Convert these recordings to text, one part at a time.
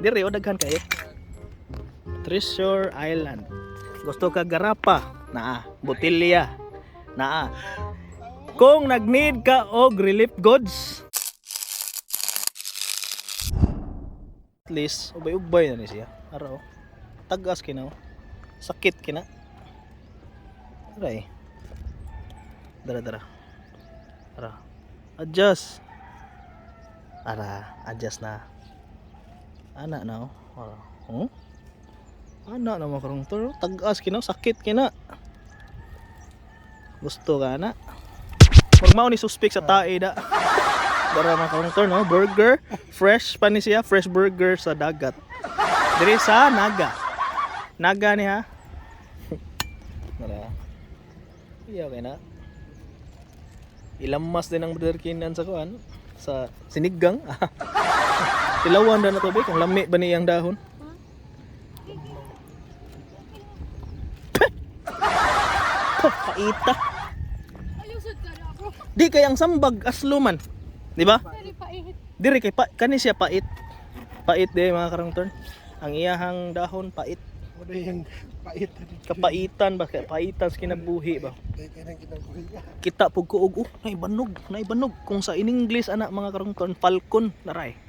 Dire o daghan kayo. Treasure Island. Gusto ka garapa? Naa. Botilya? Naa. Kung nag-need ka og relief goods, at least ubay-ubay na ni siya. Ara oh. Tagas kina oh. Sakit kina. Aray. Dara dara. Ara. Adjust. Ara, adjust na. Ana na oh. Ara. Oh? Ana na mga karong tol. Tagas kina, sakit kina. Gusto ka na. Magmao ni suspect sa tae da. Dara mga karong tol, no? Burger, fresh pa ni siya, fresh burger sa dagat. Diri sa Naga. Naga ni ha. Dara. Iya okay na. Ilamas din ang brother Kinan sa kuan sa sinigang. Tilawan na tubig kung lami ba niyang dahon. Paita. Ayusod ka na bro. Di kay ang sambag aslo man. Di ba? Very pait. Diri kay pa, kani siya pait. Pait di mga karangton. Ang iyahang dahon pait. Ano yung pait? Kapaitan ba kay paitan sa kinabuhi ba? Kaya kaya nang kinabuhi ka. Kita pug ko og oh, naibanog, naibanog kung sa in English ana mga karangton falcon naray.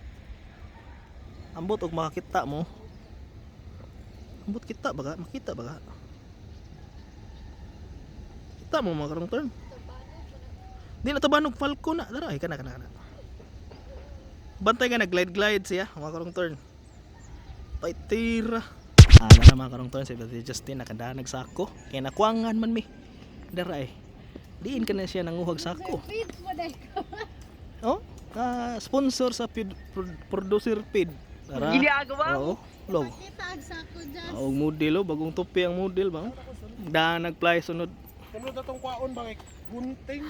Ambot og makakita mo. Ambot kita ba ka? Makita ba ka? Kita mo mga karangton. Di na tabanog falcon na. Dara, ay kana kana kana. Bantay ka na glide glide siya mga karong turn. Paitira. Ana na mga karong turn si Brother Justin nakadanag sako. Kaya nakuangan man mi. Dara eh. Diin ka na siya nanguhag sako. Pait mo dahil ka. Oh, sponsor sa feed, producer feed. Tara. Oo, log. Kita ang sako dyan. Og model oh, bagong tupi ang model ba? Danag fly sunod. Sunod na tong kwaon ba kay gunting?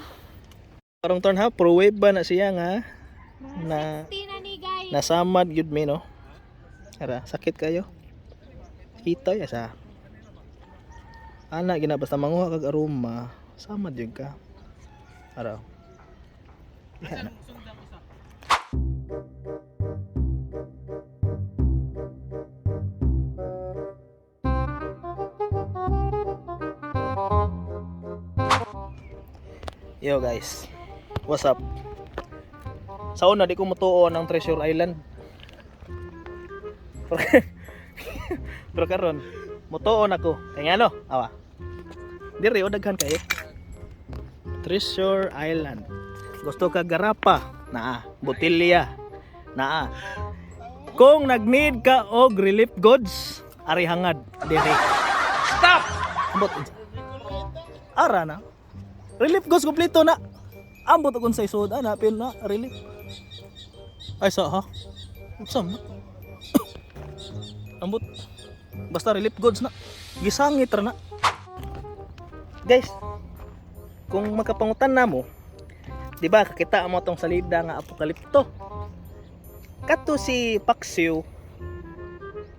Karong turn ha, pro wave ba na siya nga Mga na 60 na ni guys. nasamad gyud mi no. Ara, sakit kayo. Kita ya sa. Ana gina basta manguha kag aroma, samad gyud ka. Ara. Diha na. Yo guys, what's up? Sa una di ko mutuo ang Treasure Island. Pero karon, mutuon ako. Kay ngano? Awa. Diri o daghan kayo. Treasure Island. Gusto ka garapa? Naa. Botilya? Naa. Kung nag-need ka og relief goods, ari hangad diri. Stop. Ambot unsa? Ara na. Relief goods kompleto na. Ambot og unsay suod ana pil na relief. Ay sa ha. Unsa man? Ambot. Basta relief goods na. Gisangit ra na. Guys, kung makapangutan na mo, di ba kakita mo tong salida nga apokalipto. Kato si Paksiw,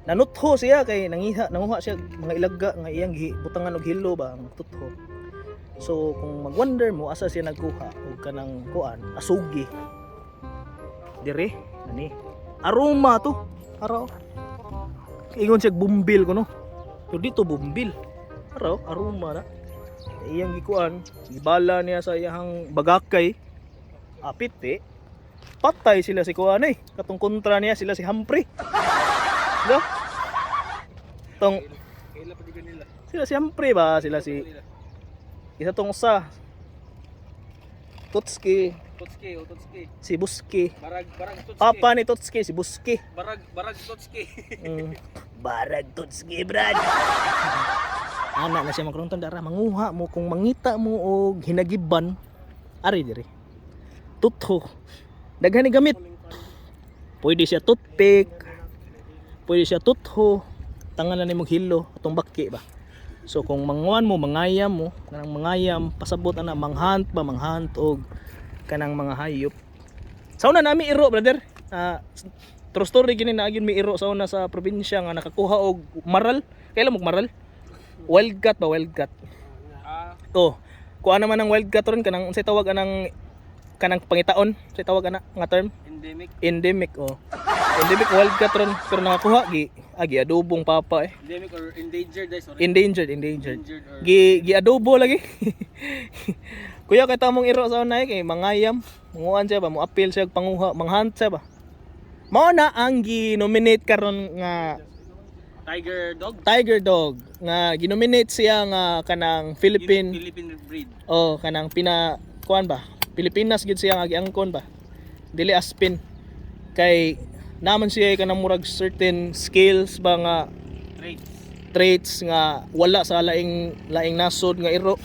nanutho siya kay nangiha, nanguha siya mga ilaga nga iyang butangan og hilo ba ang tutho. So kung mag-wonder mo asa siya nagkuha og kanang kuan, asugi. Dire, ani. Aroma to. Ara. Oh. Ingon siya bumbil kuno. Pero dito bumbil. Ara, oh, aroma na. Iyang gikuan, gibala niya sa iyang bagakay. Apit eh. Patay sila si kuan eh. Katong kontra niya sila si Humphrey. No? Tong Kaila pa di nila. sila si Humphrey ba? Sila si isa tong usa. Totski, Totski, o Totski. si Buski. Barag, barag Totski. Papa ni Totski, si Buski. Barag, barag Totski. Barag Totski, brad. Ana na siya magkaroon dara manguha mo kung mangita mo og hinagiban ari diri. Tutho. Daghan ni gamit. Pwede siya toothpick. Pwede siya tutho. Tangan na nimong hilo atong baki ba. So kung manguan mo, mangayam mo, kanang mangayam, pasabot ana manghunt ba, manghunt og kanang mga hayop. Sa una nami iro, brother. Ah, true story gini na agyon mi iro sa una sa probinsya nga nakakuha og maral. Kailan mo maral? Wildcat ba, wildcat. Ah, To. Kuha naman ang wildcat ron kanang unsay tawag anang Kanang pangitaon sa tawag ana nga term? Endemic. Endemic, oh. Endemic wild cat ron, pero nakakuha gi gi adobong papa eh. Endemic or endangered ay, sorry. Endangered, endangered. Endangered or Gi adobo lagi. Kuya, kay tamong iro sa unay kay mangayam, manguan siya ba, mo appeal siya og panguha, manghunt siya ba. Mao na ang gi-nominate karon nga tiger dog. Tiger dog nga ginominate siya nga kanang Philippine Philippine breed. Oh, kanang pina kuan ba? Pilipinas gid siya nga giangkon ba? Dili aspin. Kay naman siya kanang murag certain skills ba nga Traits. Traits nga wala sa laing laing nasod nga iro.